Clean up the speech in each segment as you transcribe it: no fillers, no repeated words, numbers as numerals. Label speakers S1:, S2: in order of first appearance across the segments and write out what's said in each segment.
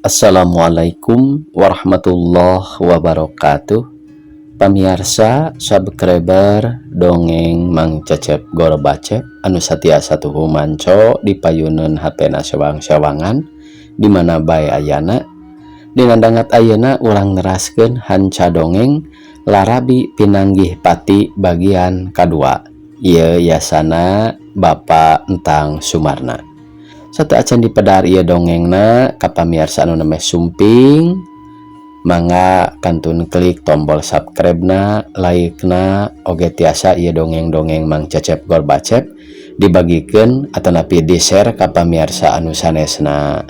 S1: Assalamualaikum warahmatullahi wabarakatuh. Pamiarsa subscriber dongeng Mang Cecep Gorbacep anu satiasa tuhu manco di payuneun HP na sewang-sewangan di mana bae ayana. Dina dangat ayeuna urang neraskeun hanca dongeng Larabi Pinanggih Pati bagian kadua. Ieu yasana Bapak Entang Sumarna. Sateuacan dipedar ieu dongengna ka pamiarsa anu nembe sumping, mangga kantun klik tombol subscribe-na, like-na, oge tiasa ieu dongeng-dongeng Mang Cecep Gorbacep dibagikeun atanapi di-share ka pamiarsa anu sanesna.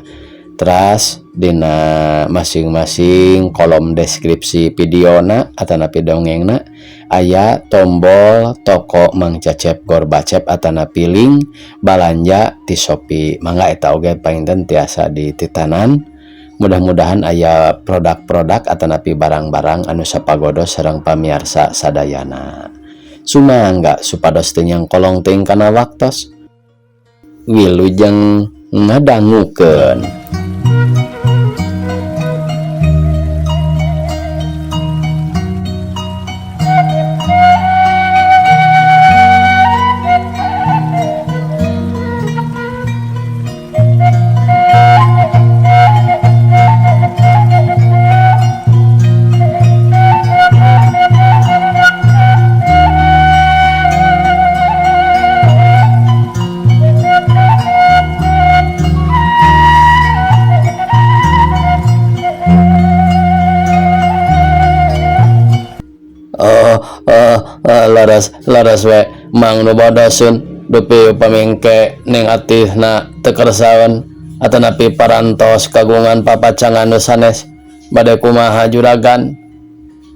S1: Teras dina masing-masing kolom deskripsi videona atanapi dongengna aya tombol toko Mang Cecep Gorbacep atanapi link balanja ti Shopee. Mangga eta oge panginten tiasa dititanan. Mudah-mudahan aya produk-produk atanapi barang-barang anu sapagodos sareng pamiarsa sadayana. Sumangga supados teu nyangkolong teuing kana waktos. Wilujeng ngadangukeun. Laras laras we Mang nu bodosun dupi upamingke ning atihna teu kersaeun atanapi parantos kagungan papacangan nu sanes bade kumaha juragan.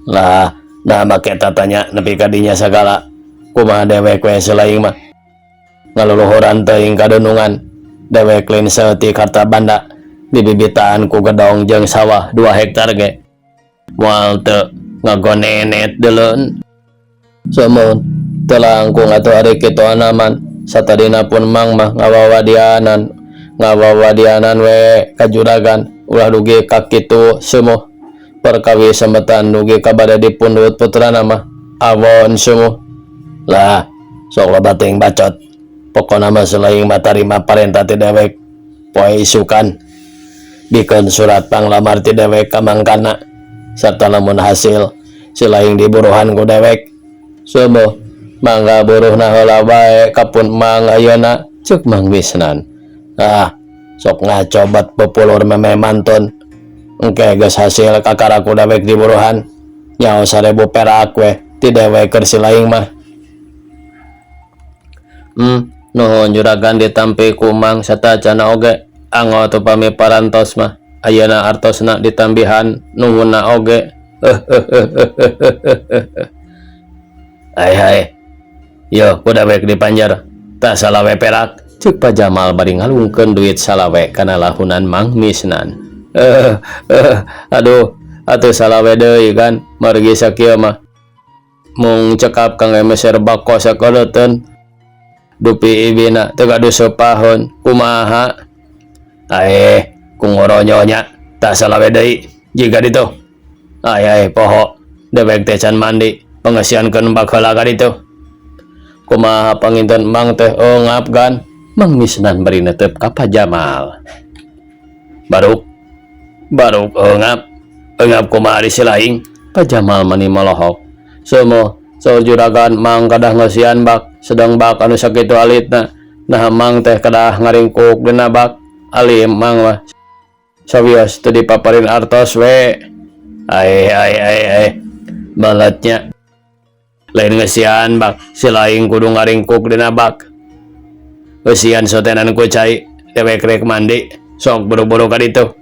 S1: Lah nah make tatanya nepi ka dinya sagala kumaha dewek we selaing mah ngaluluhuran teuing kadunungan dewek lain saeutik harta banda dibibitaan ku gedong jeung sawah 2 hektar ge moal teu ngagonenet deuleun. Sumun teu langkung atuh ari kitu anaman satadina pun Mang mah ngawawadianan ngawawadianan we ka juragan ulah dugi ka kitu sumuh perkawi semetan dugi ka bade dipundhut putrana mah awon sumuh. Lah sok loba teuing bacot pokona mah selaing mah tarima parentah ti dewek poe isukan bikeun surat panglamar ti dewek ka mangkana sarta lamun hasil selaing diburuhan ku dewek. Sumuh mangga buruhna heula bae kapun Mang ayeuna ceuk Mang Misnan. Ah sok ngacobat pupulur meme mantun engke geus hasil kakara ku dewek diburuhan nyaho 1000 perak we ti dewek keur silaing mah. Nuhun juragan ditampi ku Mang satacana oge angot upami parantos mah ayeuna artosna ditambihan nuhunna oge. Hai hai yo ku dewek dipanjar tak salawe perak ceuk Pak Jamal bari ngalungkeun duit salawe kana lahunan Mang Misnan. Aduh atuh salawe deui kan margi sakieu mah mung cekap kang meser bako sakodoteun dupi ibina teu gaduh sepahon kumaha aeh ku ngoronyo nya tak salawe deui jiga ditu ai ai poho dewek teh can mandi pengesiankeun bak heula ka ditu kumaha panginten Mang teh eungap gan. Mang Misnan bari netep ka Pak Jamal. Baruk baruk eungap eungap kumaha di silaing. Pak Jamal mani molohok. Sumuh saur juragan Mang kadah ngeusian bak sedang bak anu sakitu alitna nah Mang teh kadah ngaringkuk dina bak alim Mang mah sawios teu dipaparin artos we. Ai ai ai ai balatnya lain ngeusian bak silaing kudu ngaringkuk dina bak ngeusian sotenan ku cai dewek rek mandi sok buru-buru ka ditu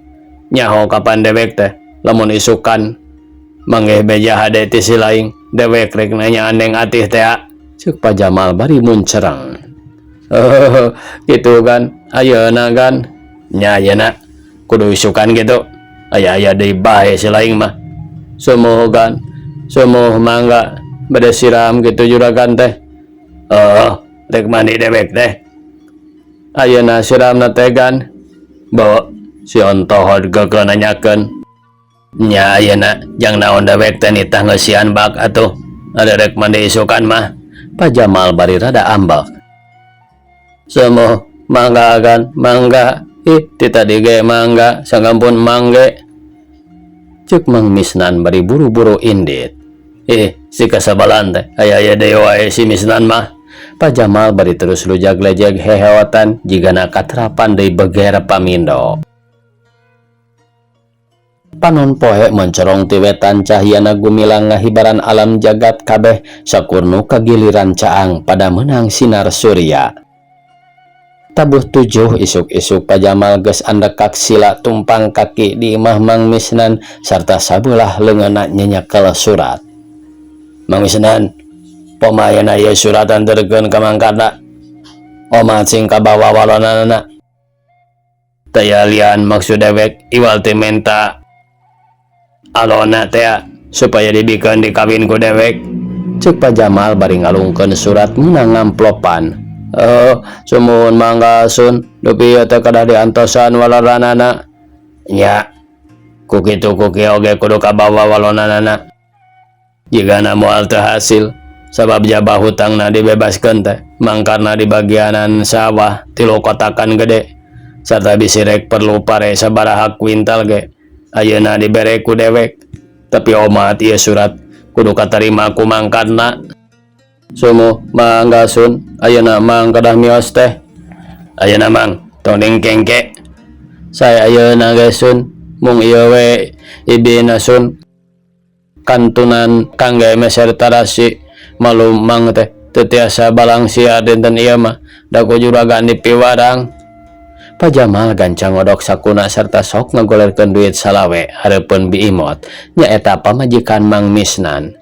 S1: nyaho kapan dewek teh lamun isukan manggeh beja hade ti silaing dewek rek nanya neng atih teh ceuk Pak Jamal bari muncerang. Gitu kan ayeuna kan nya ayeuna kudu isukan gitu aya-aya deui bae silaing mah sumuh kan sumuh mangga bade siram gitu juragan teh. Rek mandi dewek teh ayeuna siramna teh gan bawa Si Ontohod geukeuh nanyakeun. Nya ayeuna jang naon dewek teh nitah ngeusian bak atuh. Ada rek mandi isukan mah. Pak Jamal bari rada ambek. Sumuh mangga agan mangga. Ih ti tadi ge mangga sanggampun mangge. Cek Mang Misnan bari buru-buru indit. Ih si kasabalan teh aya-aya deui wae si Misnan mah. Pak Jamal bari terus lujag-lejeg heheotan jigana katrapan deui beger pamindo. Panon poe mencorong ti wetan cahyana gumilang ngahibaran alam jagat kabeh sakurnu kagiliran caang pada menang sinar surya. Tabuh tujuh isuk-isuk Pak Jamal geus andekak sila tumpang kaki di imah Mang Misnan sarta sabelah leungeunna nyenyekel surat. Mang Misnan, poma ayeuna ieu surat anterkeun ka Mang Karna. Omat sing kabawa walonanana. Taya lian maksud dewek iwal teh menta alona teh supaya dibikeun dikawin ku dewek. Cek Pak Jamal bari ngalungkeun surat meunang ngamplopan. Oh, sumuhun mangga sun, dupi ieu teh kedah diantosan waloranana. Nya, ku kitu ku kieu oge kudu kabawa walonanana. Jigana moal teu hasil, sabab jabah hutangna dibebaskeun teh, mangkarna di bagianan sawah tilu kotakan gede. Sarta bisi rek perlu pare sabaraha kuintal ge, ayeuna dibere ku dewek. Tapi omat ieu surat kudu katarima ku mangkarna. Sumuh mangga sun, ayeuna mang kedah mios teh. Ayeuna mang tong dingkengke. Saya ayeuna ge sun, mung ieu we ibina sun. Kantunan kangge meser tarasi malum mang teh teu tiasa balang sia dinten ieu mah da ku juragan dipiwarang. Pak Jamal gancang ngodok sakuna sarta sok ngagolerkeun duit salawe hareupeun Bi Imot nyaeta pamajikan Mang Misnan.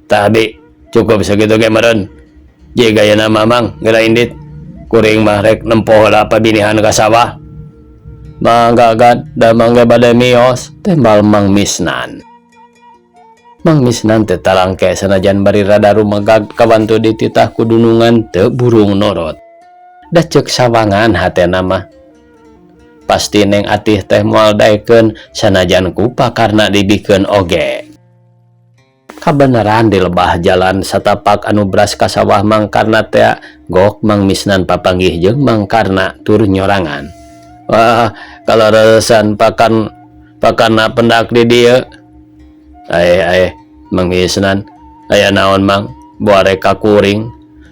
S1: Tah Bi, cukup sakitu ge meureun. Jiga ayeuna mah Mang geura indit. Kuring mah rek nempo heula pabinihan ka sawah. Mangga gan, da mangga bade mios, tembal Mang Misnan. Mang Misnan teu talangke sanajan bari rada rumegag kawantu dititah ku dunungan teu burung nurut. Da ceuk sawangan hatena mah. Pasti Neng Atih teh moal daekeun sanajan ku pakarna dibikeun oge. Kabeneran di lebah jalan satapak anu bras ka sawah Mang Karna tea gok Mang Misnan papanggih jeung Mang Karna tur nyorangan. Wah, kaleresan pakarna pendak di dieu. Ae ae Mang Misnan, aya naon Mang? Boa rek ka kuring.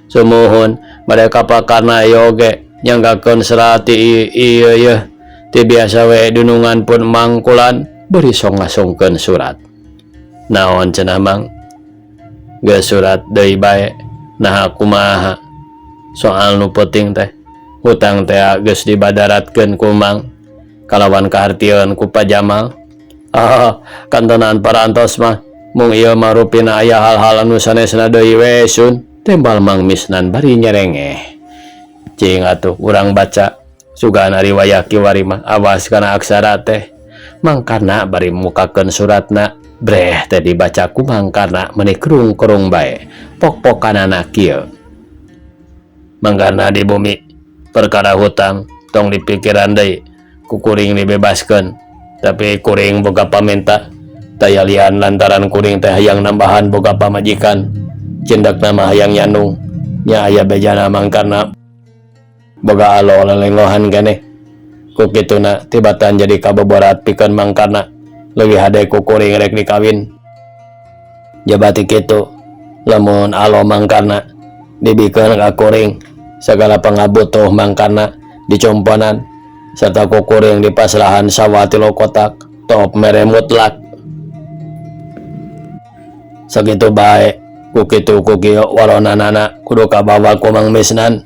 S1: Sumuhun bade ka pakarna ieu oge nyanggakeun serati ieu yeuh. Ti biasa we dunungan pun mangkulan beri sok ngasongkeun surat. Naon cenah Mang? Geus surat deui bae. Naha kumaha? Soal nu penting teh hutang teh geus dibadaratkeun ku Mang kalawan kahartieun ku Pak Jamal. Ah, kantonan parantos mah mung ieu mah rupina aya hal-hal anu sanesna deui we sun. Tembal Mang Misnan bari nyerengeh. Cing atuh urang baca sugan ari wayah kiwari mah awas kana aksara teh. Mangkarna bari mukakeun suratna breh teh dibaca ku Mangkarna meuni kerung-kerung bae. Pok-pokanana kieu. Mangkarna di bumi perkara hutang tong dipikiran deui ku kuring dibebaskeun. Tapi kuring boga pamenta taya lian lantaran kuring teh hayang nambahan boga pamajikan. Cindakna mah hayang nyandung nya aya bejana Mangkarna boga alo lelengohan keneh. Ku kituna tibatan jadi kaboborat pikeun Mangkarna leuwih hade ku kuring rek dikawin. Jabati kitu lamun alo Mangkarna dibikeun ka kuring sagala pangabutuh Mangkarna dicomponan serta ku kuring di pasrahan sawah tilu kotak top mere mutlak. Sakitu bae ku kitu ku kieu walonanana kudu kabawa ku Mang Misnan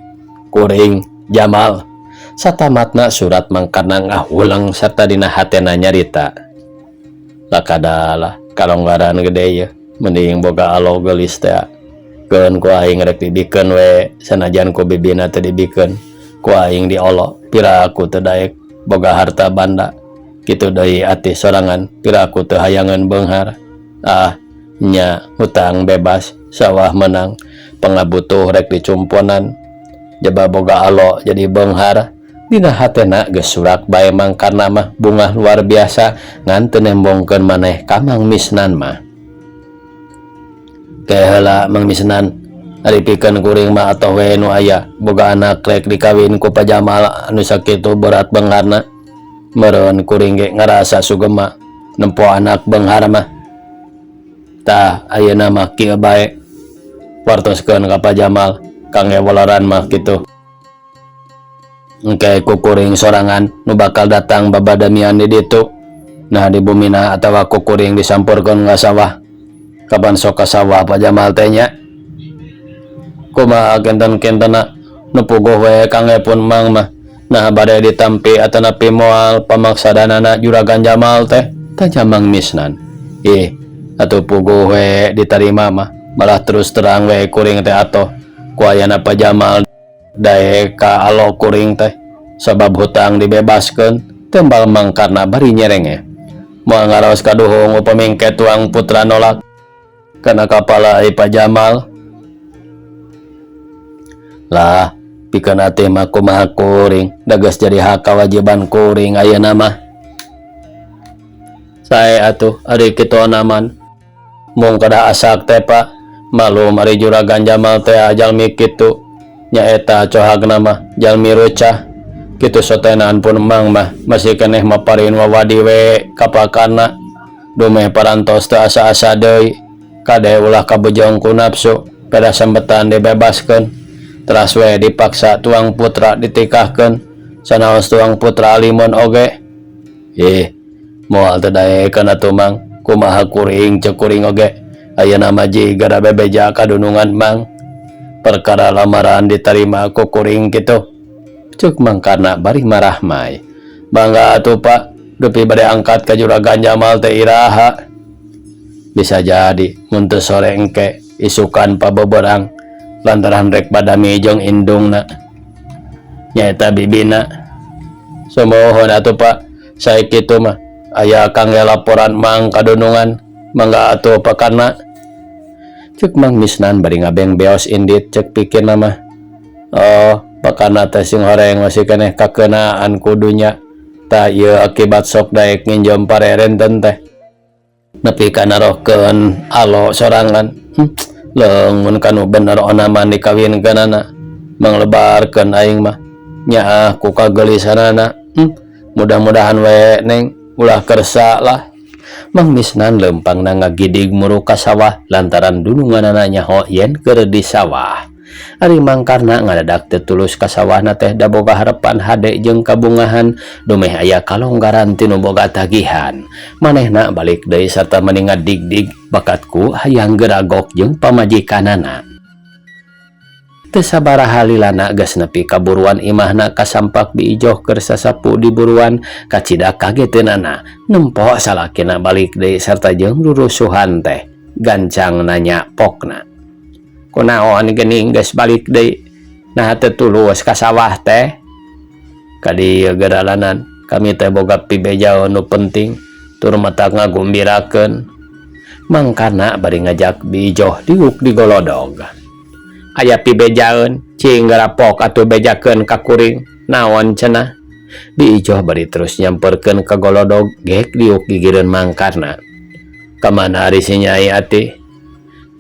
S1: kuring Jamal. Satamatna surat Mangkarna ngahuleng sarta dina hatena nyarita. Lakadalah kalonggaran gede ye mending boga alo geulis teh. Keun ku aing rek dibikeun we sanajan ku bibina teu dibikeun ku aing diolo piraku teu daek boga harta banda. Kitu deui ati sorangan piraku teu hayangeun beunghar. Ah nya hutang bebas sawah menang pangabutuh rek dicumponan jaba boga alo jadi beunghar. Dina hatena geus surak bae Mang Karna mah bungah luar biasa ngan teu nembongkeun maneh ka Mang Misnan mah. Ke heula Mang Misnan, ari pikeun kuring mah atoh we nu aya boga anak rek dikawin ku Pa Jamal anu sakitu berat beungharna. Meureun kuring ge ngarasa sugema nempo anak beunghar mah. Tah ayeuna mah kieu bae wartoskeun ka Pa Jamal kangge waleran mah kitu. Engke ku kuring sorangan nu bakal datang babadamian di ditu. Nah di bumina atawa ku kuring disampurkeun ka sawah. Kapan sok ka sawah Pa Jamal teh nya? Kumaha kenten-kentena nu puguh we kangge pun Mang mah. Nah bade ditampi atanapi moal pamaksadanana Juragan Jamal teh? Tanya Mang Misnan. Ih, atuh puguh we ditarima mah. Malah terus terang we kuring teh atoh. Ku ayana Pa Jamal daek ka alo kuring teh. Sabab hutang dibebaskeun, tembal Mang Karna bari nyerenge. Moal ngaraos kaduhung upami engke tuang putra nolak. Kana kapala ai Pa Jamal. Lah, pikeun ati mah kumaha kuring, da geus jadi hak kawajiban kuring ayeuna mah. Sae atuh ari kitu onaman. Mung kedah asak teh Pak, malum ari Juragan Jamal teh jalmi kitu. Nyaeta cohagna mah jalmi rucah. Kitu sotenan pun Mang mah masih keneh maparin wawadi we ka Pakarna. Dumeh parantos teu asa-asa deui. Kade ulah kabejong ku nafsu, pedah sambetan dibebaskeun. Teras we dipaksa tuang putra ditikahkeun, sanaos tuang putra alimun oge. Ih, moal teu daekeun atuh Mang, kumaha kuring ceuk kuring oge. Ayeuna mah jiga da bebeja kadunungan Mang. Perkara lamaran ditarima ku kuring kitu. Ceuk Mang Karna bari marahmai. Mangga atuh Pak, dupi bade angkat ka Juragan Jamal teh iraha. Bisa jadi mun teu sore engke isukan pabeberang. Lantaran rek badami jeung indungna nyaeta bibina. Sumuhun atuh Pak, sae kitu mah aya kangge laporan Mang kadunungan. Mangga atuh Pak Karna. Ceuk Mang Misnan bari ngabeng beos indit ceuk pikirna mah. Oh, Pak Karna teh sing horeng masih keneh kakeunaan ku dunya. Tah ieu akibat sok daek nginjem parerenten teh. Nepi ka narohkeun alo sorangan. Leung mun kanu bener onaman dikawinkeunana. Manglebarkeun aing mah. Nyaah ku kagelisanana. Mudah-mudahan we neng ulah kersa lah. Mang Misnan leumpangna ngagidig muru ka sawah lantaran dununganana nyaho yen keur di sawah. Ari Mang Karna ngadadak teu tulus ka sawahna teh da boga harepan hade jeung kabungahan dumeh aya kalonggaran ti nu boga tagihan. Manehna balik deui sarta meni ngadigdig bakat ku hayang geragok jeung pamajikanana. Teu sabaraha lilana geus nepi ka buruan imahna kasampak Bi Ijoh keur sasapu di buruan kacida kageteunana nempo salakina balik deui sarta jeung rurusuhan teh gancang nanya pokna. Kunaon geuning geus balik deui naha teu tulus ka sawah teh. Ka dieu geralanan kami teh boga pibeja nu penting tur matak ngagumbirakeun. Mang Karna bari ngajak Bi Ijoh diuk di golodog. Aya pibejaeun cing garapok atuh bejakeun ka kuring naon cenah. Bi Ijoh bari terus nyamperkeun ka golodog gek diuk gigireun Mang Karna. Kamana ari si Nyai Ati?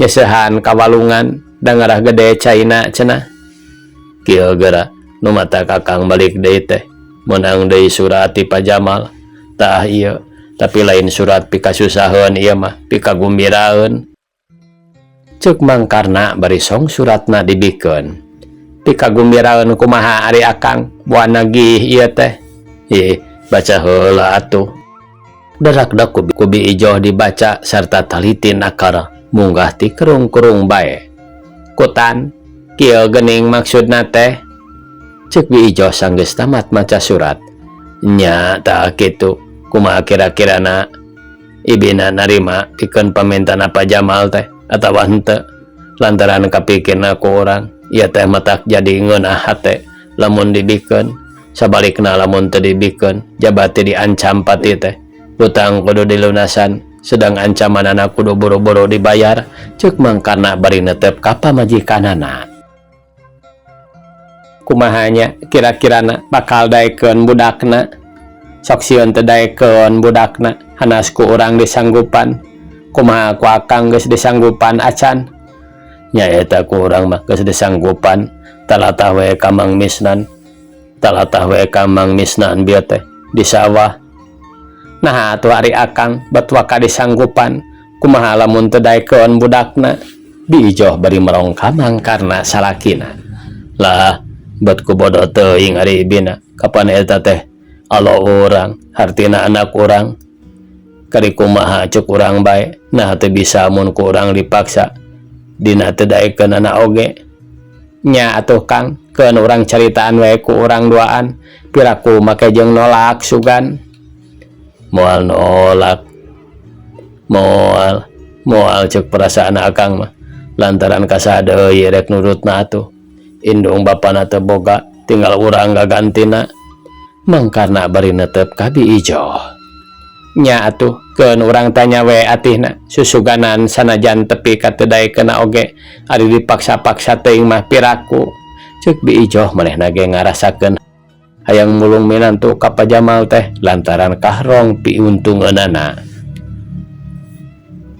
S1: Nyesehan ka walungan da ngarah gede caina cenah. Kieu geura nu mata kakang balik deui teh meunang deui surat ti Pa Jamal. Tah ieu tapi lain surat pikasusaheun ieu mah pikagumbiraeun. Ceuk Mang Karna bari song suratna dibikeun. Pikagumbiraeun kumaha ari akang boa nagih ieu teh. Ih, baca heula atuh. Darakdak ku Bi Ijoh dibaca sarta taliti nakar munggah ti kerung-kerung bae. Kutan, kieu geuning maksudna teh. Ceuk Bi Ijoh sanggeus tamat maca surat. Nya tah kitu, kumaha kira-kirana ibina narima pikeun pamintana Pa Jamal teh atawa henteu. Lantaran kapikirna ku urang, ieu teh matak jadi ngeunah hate lamun dibikeun. Sabalikna lamun teu dibikeun, jabati diancam pati teh. Hutang kudu dilunasan, sedang ancamanana kudu buru-buru dibayar, ceuk Mang Karna bari netep ka pamajikanana. Kumaha nya kira-kirana bakal daekeun budakna. Sok sieun teu daekeun budakna hanas ku urang disanggupan. Kumaha ku akang geus disanggupan acan? Nya eta ku urang mah geus disanggupan talatah we ka Mang Misnan. Talatah we ka Mang Misnan bieu teh di sawah. Naha atuh ari akang bet waka disanggupan. Kumaha lamun teu daekeun budakna? Bi Ijoh bari merong ka mangkarna salakina. Lah, bet ku bodoh teuing ari ibina. Kapan eta teh alo urang, hartina anak urang. Kari kumaha cek urang bae, naha teu bisa mun ku urang dipaksa. Dina teu daekeun anak oge. Nya atuh Kang, keun urang caritaan we ku urang duaan. Piraku make jeung nolak sugan. Moal nolak. Moal, moal cek perasaan akang mah. Lantaran kasaha deui rek nurutna atuh. Indung bapana teu boga, tinggal urang gagantina. Mangkarna bari netep ka Bi Ijoh. Nya atuh, keun urang tanya we atihna. Susuganan sanajan tepi ka teu daekeunna oge, ari dipaksa-paksa teuing mah piraku. Ceuk Bi Ijoh manehna ge ngarasakeun hayang mulung minantu ka Pa Jamal teh lantaran kahrong piuntungeunana.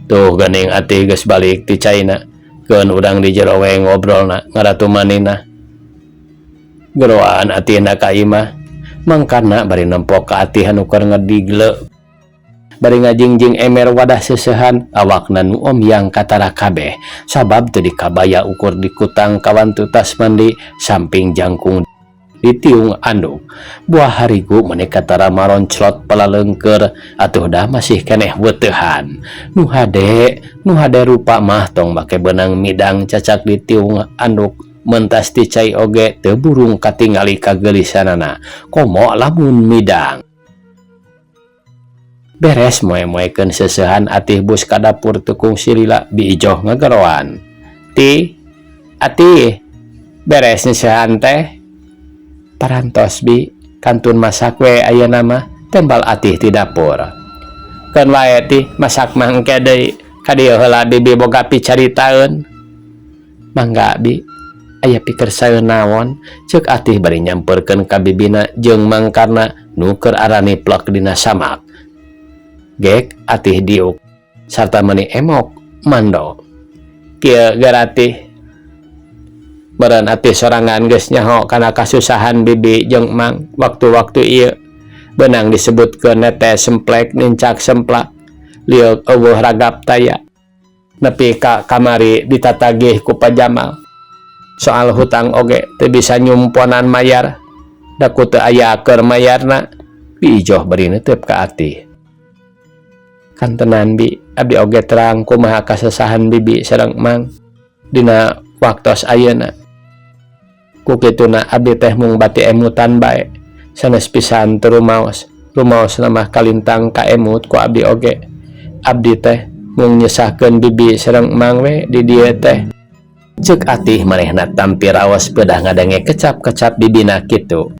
S1: Tuh geuning atih geus balik ti China. Keun urang di jero we ngobrolna ngaratumanina. Geroan atihna ka imah. Mangkana bari nempok ka atih anu keur ngedigle. Bari ngajingjing emer wadah seusehan awakna nu omyang katara kabeh sabab teu dikabaya ukur dikutang kawantu tas mandi samping jangkung ditiung anduk. Buah harigu meni katara maronclot palaleungkeur atuh dah masih keneh weteuhan. Nu hade, nu hade rupa mah tong make beunang midang cacak ditiung anduk mentas ti cai oge teu burung katingali kageulisanana komo lamun midang. Beres moe-moekeun seusehan atih bus ka dapur teu kungsi lila Bi Ijoh ngageroan. Ti, atih, beres nyeusehan teh. Parantos Bi, kantun masak we ayeuna mah, tembal atih ti dapur. Keun wae tih, masak mah engke deui, ka dieu heula bibi boga picaritaeun. Mangga Bi, aya pikersaeun naon, ceuk atih bari nyamperkeun ka bibina jeung mangkarna nu keur araniplek dina samak. Gek atih diuk sarta meuni emok mando. Kieu geratih meureun atih sorangan geus nyaho kana kasusahan bibi jeung mang waktu-waktu ieu. Beunang disebutkeun netes semplek nincak semplak lieuk eueuh ragap taya. Nepi ka kamari ditatagih ku Pa Jamal. Soal hutang oge teu bisa nyumponan mayar. Da ku teu aya keur mayarna. Bi Ijoh bari neuteup ka atih. Kantenan Bi, abdi oge terang kumaha kasesahan bibi sareng mang dina waktos ayeuna. Ku kituna abdi teh mung bati emutan bae, sanes pisan teu rumaos. Rumaosna mah kalintang ka emut ku abdi oge. Abdi teh mung nyesahkeun bibi sareng mang we di dieu teh. Ceuk atih manehna tampi raos pedah ngadenge kecap-kecap bibina kitu.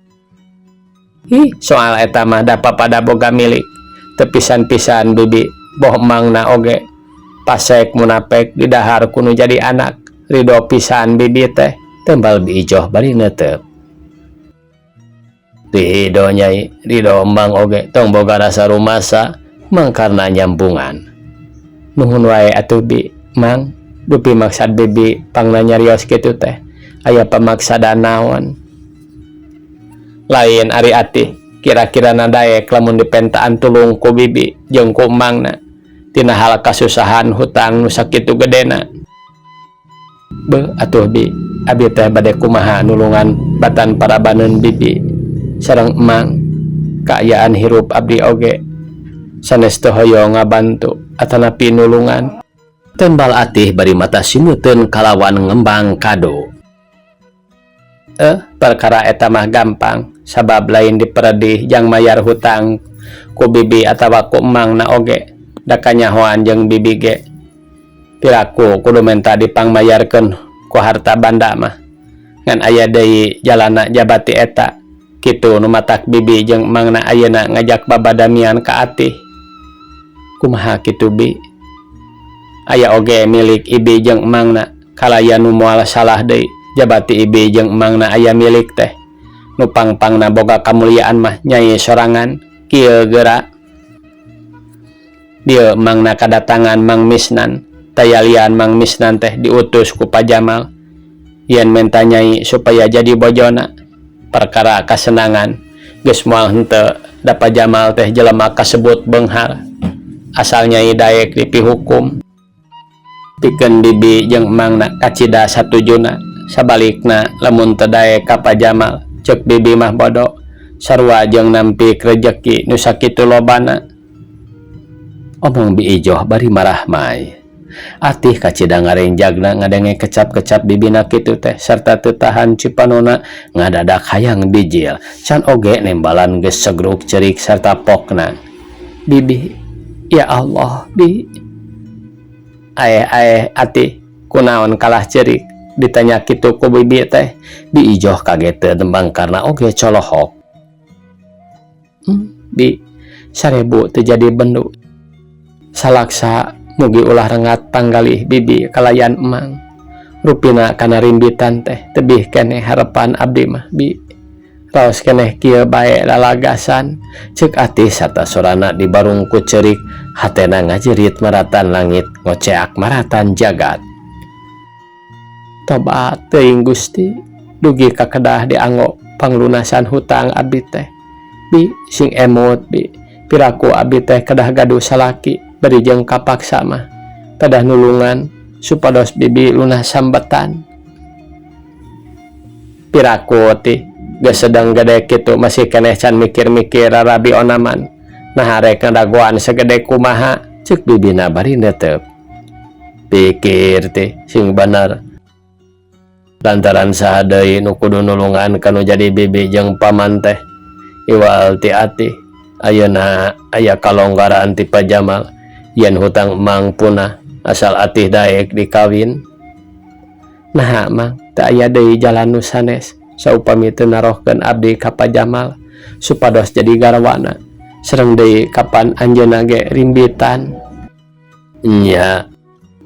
S1: Ih, soal eta mah da papada boga milik. Teu pisan-pisan bibi boh mangna oge. Pasek munapek didahar ku nu jadi anak. Ridho pisan bibi teh, tembal Bi Ijoh bari neuteup. Ridho nyai, ridho mang oge tong boga rasa rumasa mangkarna nyambungan. Nuhun wae atuh Bi, Mang, dupi maksad bibi pangna nyarios kitu teh. Aya pamaksadan naon? Lain ari atih, kira-kirana daek lamun dipentaan tulung ku bibi jeung ku mangna tina hal kasusahan hutang nu sakitu gedena. Beuh atuh Bi, abi teh bade kumaha nulungan batan parabaneun bibi sareng emang. Kaayaan hirup abdi oge sanes teu hoyong ngabantu atanapi nulungan. Tembal atih bari mata simuteun kalawan ngembang kado. Perkara eta mah gampang, sabab lain diperedih jang mayar hutang ku bibi atawa ku emangna oge, da kanyahoan jeung bibi ge. Piraku kudu menta dipangmayarkeun ku harta banda mah. Ngan aya deui jalana jabati eta, kitu nu matak bibi jeung emangna ayeuna ngajak babadamian ka atih. Kumaha kitu Bi? Aya oge milik ibi jeung emangna, kalaya nu moal salah deui. Jabati ibi jeung emangna aya milik teh. Nu pang-pangna boga kamuliaan mah nyai sorangan kieu geura. Dieu emangna kadatangan Mang Misnan. Tayalian Mang Misnan teh diutus ku Pa Jamal yen menta nyai supaya jadi bojona. Perkara kasenangan geus moal henteu da Pa Jamal teh jelema kasebut beunghar. Asal nyai daek dipihukum. Pikeun bibi jeung emangna kacida satujuna. Sabalikna lamun teu daek ka Pa Jamal, ceuk bibi mah bodo sarua jeung nampik rejeki nu sakitu lobana. Omong Bi Ijoh bari marahmai. Atih kacida ngarengjagna ngadenge kecap-kecap bibina kitu teh sarta teu tahan cipanona ngadadak hayang bijil can oge nembalan geus segruk ceurik sarta pokna. Bibi, ya Allah, Bi. Aeh aeh Atih, kunaon kalah ceurik ditanya kitu ku bibi teh. Bi Ijoh kaget teu tembang karna oge colohok. Bi, 1000 teu jadi bendu. Salaksa mugi ulah rengat panggalih bibi kalayan emang. Rupina kana rimbitan teh tebih keneh harepan abdi mah, Bi. Raos keneh kieu bae lalagasan, ceuk Atih sarta sorana dibarung ku ceurik, hatena ngajerit maratan langit ngoceak maratan jagat. Tobat teuing Gusti, dugi ka kedah dianggo panglunasan hutang abdi teh. Bi, sing emut bi, piraku abdi teh kedah gaduh salaki bari jeung kapaksa mah pedah nulungan supados bibi lunas sambetan. Piraku tih geus sedeng gede kitu masih keneh can mikir-mikir rarabi onaman. Naha rek ngadagoan sagede kumaha, ceuk bibina bari neuteup. Pikir tih sing bener. Lantaran saha deui nu kudu nulungan kanu jadi bibi jeung paman teh iwal ti Atih. Ayeuna aya kalonggaran ti Pa Jamal yen hutang emang punah asal Atih daek dikawin. Naha Mang teu aya deui jalan nu sanes saupami teu narohkeun abdi ka Pa Jamal supados jadi garwana sareng deui kapan anjeunna ge rimbitan. Nya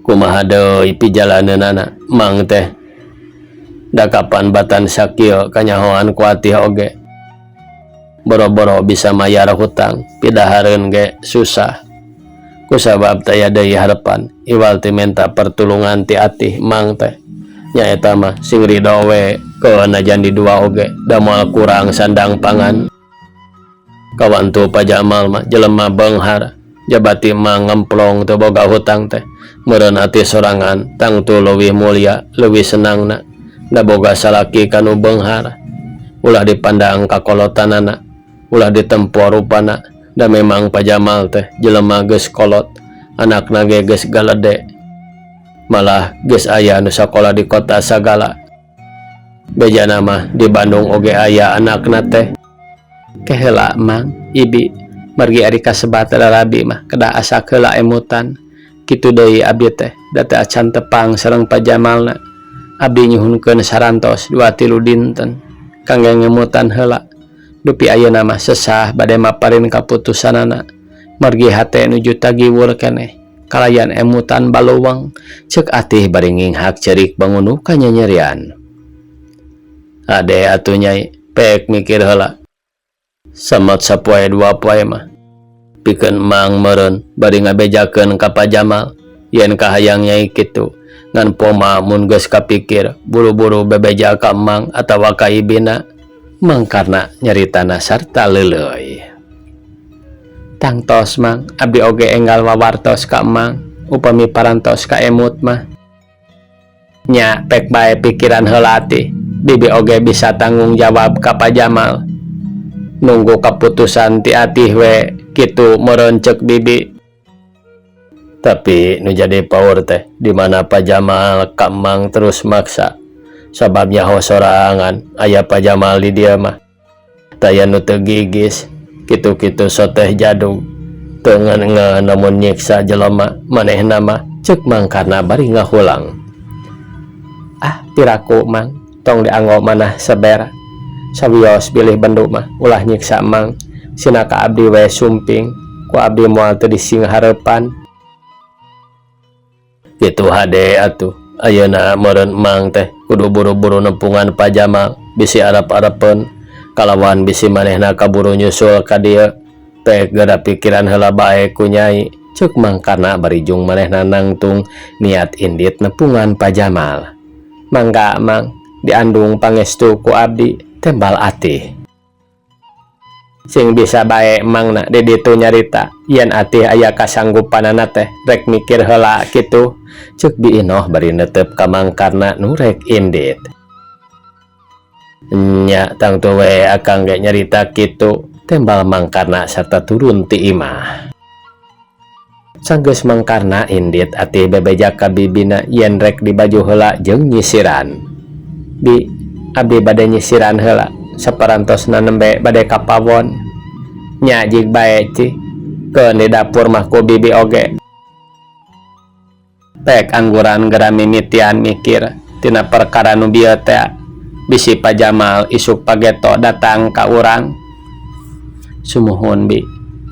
S1: kumaha deui pijalaneunana Mang teh da kapan batan sakieu kanyahoan ku Atih oge. Boro-boro bisa mayar hutang pidahareun ge susah. Kusabab taya deui harepan iwal ti menta pertulungan ti Atih Mang teh. Nyaeta mah sing ridho we keun najan di dua oge da moal kurang sandang pangan. Kawantu Pa Jamal mah jelema beunghar jabati Mang ngemplong teu boga hutang teh meureun ati sorangan tangtu leuwih mulia leuwih senangna da boga salaki kanu beunghar. Ulah dipandang kakolotanana, ulah ditempo rupana da memang Pa Jamal teh jelema geus kolot, anakna ge geus galede. Malah geus aya nu sakola di kota sagala. Bejana mah di Bandung oge aya anakna teh. Keheula Mang, Ibi, margi ari kasebat lalabi mah kedah asak heula emutan. Kitu deui abdi teh da teu acan tepang sareng Pa Jamalna. Abdi nyuhunkeun sarantos dua tilu dinten kangge ngemutan heula. Dupi ayeuna mah sesah bade maparin kaputusanana. Margi hate nuju tagiwur keneh kalayan emutan baluweng, ceuk Atih bari nginghak ceurik bangunu kanyanyerian. Ade atuh Nyai, pek mikir heula. Samot sapoe dua poe mah. Pikeun Mang meureun bari ngabejakeun ka Pa Jamal yen kahayang Nyai kitu. Ngan poma mun geus kapikir buru-buru bebeja ka Mang atawa ka ibina. Mangkarna nyaritana sarta leuleuy. Tangtos Mang, abdi oge enggal wawartos ka Mang upami parantos ka emut mah. Nya pek bae pikiran heula Atih, bibi oge bisa tanggung jawab ka Pa Jamal. Nunggu kaputusan ti Atih we kitu meureun ceuk bibi. Tapi nu jadi paur teh di mana Pa Jamal ka Mang terus maksa. Sabab nyaho sorangan aya Pa Jamal di dieu mah. Taya nu teu gigis, kitu-kitu soteh jadug. Teu ngeun namun nyiksa jelema manehna mah, ceuk Mangkarna bari ngahulang. Ah, piraku Mang, tong dianggo manah seber. Sawios bilih bendu mah ulah nyiksa Mang. Sina ka abdi we sumping, ku abdi moal teu disinghareupan. Kitu hade atuh. Ayeuna meureun Mang teh kudu buru-buru nepungan Pa Jamal bisi arep-arepeun kalawan bisi manehna kaburu nyusul ka dieu. Pek geura pikiran heula bae ku Nyai, ceuk Mang Karna bari jung manehna nangtung niat indit nepungan Pa Jamal. Mangga Mang, diandung pangestu ku abdi, tembal Atih. Sing bisa bae Mangna di ditu nyarita yen Atih aya kasanggupanana teh rek mikir heula kitu, ceuk Bi Inoh bari netep ka Mang Karna nu rek indit. Nya tangtu we akang ge nyarita kitu, tembal Mang Karna sarta turun ti imah. Sanggeus Mang Karna indit Atih bebeja ka bibina yen rek dibaju heula jeung nyisiran. Bi, abdi bade nyisiran heula saparantosna nembe bade ka pawon. Nya jig bae cih, keun di dapur mah ku bibi oge. Pek angguran geura mimitian mikir tina perkara nu bieu teh bisi Pa Jamal isuk pageto datang ka urang. Sumuhun bi,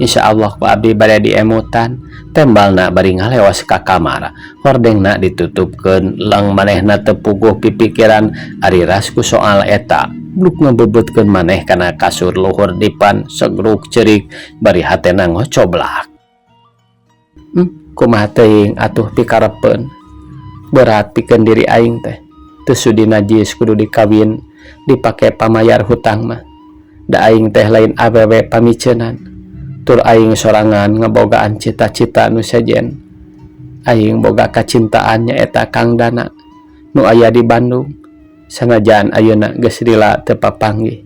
S1: insyaallah ku abdi bade diemutan, tembalna bari ngaleos ka kamar. Hordengna ditutupkeun leng manehna teu puguh pipikiran ari ras ku soal eta. Bluk ngabebeutkeun maneh kana kasur luhur dipan segruk ceurik bari hatena ngocoblak. Kumaha teuing atuh pikarepeun. Berat pikeun diri aing teh. Teu sudi najis kudu dikawin dipake pamayar hutang mah. Da aing teh lain awewe pamiceunan. Tur aing sorangan ngabogaan cita-cita nu sejen. Aing boga kacintaan nyaeta Kang Dana nu aya di Bandung. Sanajan ayeuna geus lila teu papanggih,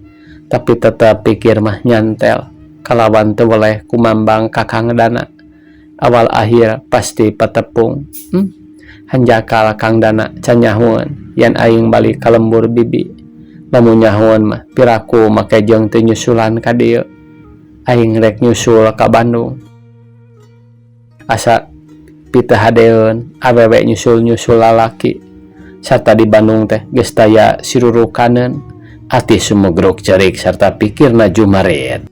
S1: tapi tetep pikir mah nyantel kalawan teu weleh kumambang ka Kang Dana. Awal akhir pasti patepung. Hanjakal Kang Dana can nyahoeun yen aing balik ka lembur bibi. Lamun nyahoeun mah piraku make jeung teu nyusulan ka dieu. Aing rek nyusul ka Bandung. Asa pitehadeeun awewe nyusul-nyusul lalaki. Sarta di Bandung teh geus taya sirurukaneun. Atih sumegruk ceurik sarta pikirna jumarit.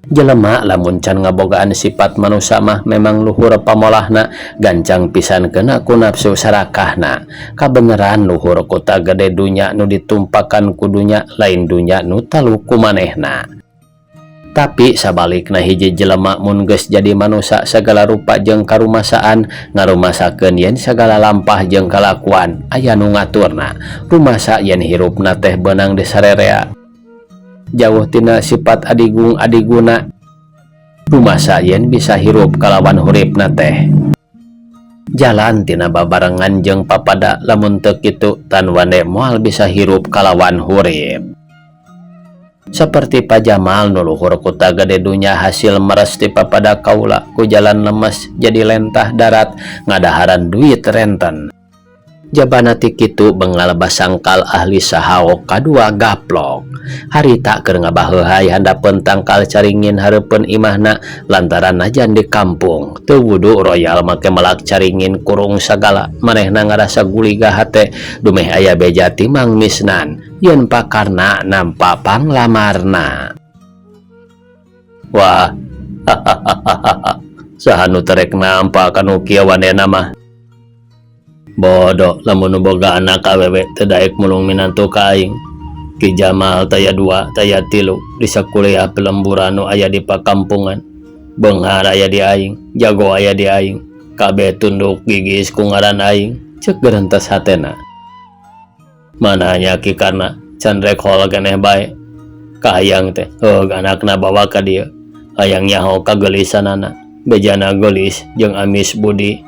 S1: Jelema lamun can ngabogaan sifat manusa mah memang luhur pamolahna gancang pisan kena ku nafsu sarakahna. Kabeneran luhur kota gede dunya nu ditumpakan ku dunya lain dunya nu talu ku manehna. Tapi sabalikna hiji jelema mun geus jadi manusa sagala rupa jeung karumasaan ngarumasakeun yen sagala lampah jeung kalakuan aya nu ngaturna. Rumasa yen hirupna teh beunang disarerea. Jauh tina sifat adigung adiguna. Rumasa yen bisa hirup kalawan huripna teh. Jalan tina babarengan jeung papada lamun teu kitu tan wande moal bisa hirup kalawan hurip. Saperti Pa Jamal nu luhur kuta gede dunya hasil meres ti papada kaula ku jalan lemes jadi lentah darat ngadaharan duit renten. Jabana ti kitu bengal basangkal ahli sahaok kadua gaplok. Harita keur ngabaheuhay handapeun tangkal caringin hareupeun imahna lantaran najan di kampung. Teu wudu royal make melak caringin kurung sagala manehna ngarasa guliga hate dumeh aya beja ti Mang Misnan yen pakarna nampa panglamarna. Wah, saha nu terek nampa kanu kieu wanena mah. Bodoh lamun nu boga anak awewe teu daek mulung minantu ka aing. Ki Jamal taya dua taya tilu di sakuliah pelemburan nu aya di pakampungan. Beunghar aya di aing, jago aya di aing, kabeh tunduk gigis ku ngaran aing, ceuk gerentes hatena. Mananya Ki Karna can rek hol keneh bae. Kahayang teh heug anakna bawa ka dieu. Hayang nyaho kageulisanana, bejana geulis jeung amis budi.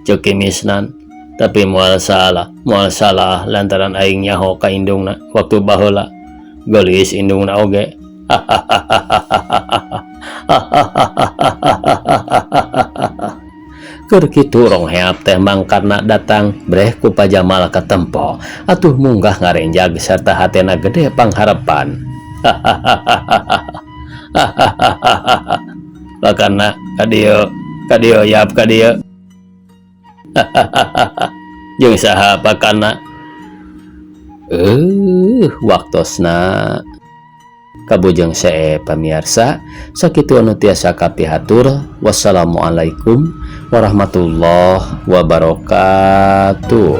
S1: Ceuk Ki Misnan. Tapi moal salah lantaran aing nyaho ka indungna waktu baheula. Geulis indungna oge. Keur kitu rongheap teh mangkarna datang breh ku Pa Jamal katempo. Atuh munggah ngarenjag sarta hatena gede pangharepan. Pakarna ka dieu, ka dieu yap ka dieu. Jeung saha pakarna? Waktosna. Kabujeng see pamiarsa, sakitu anu tiasa kapihatur. Wassalamualaikum warahmatullahi wabarakatuh.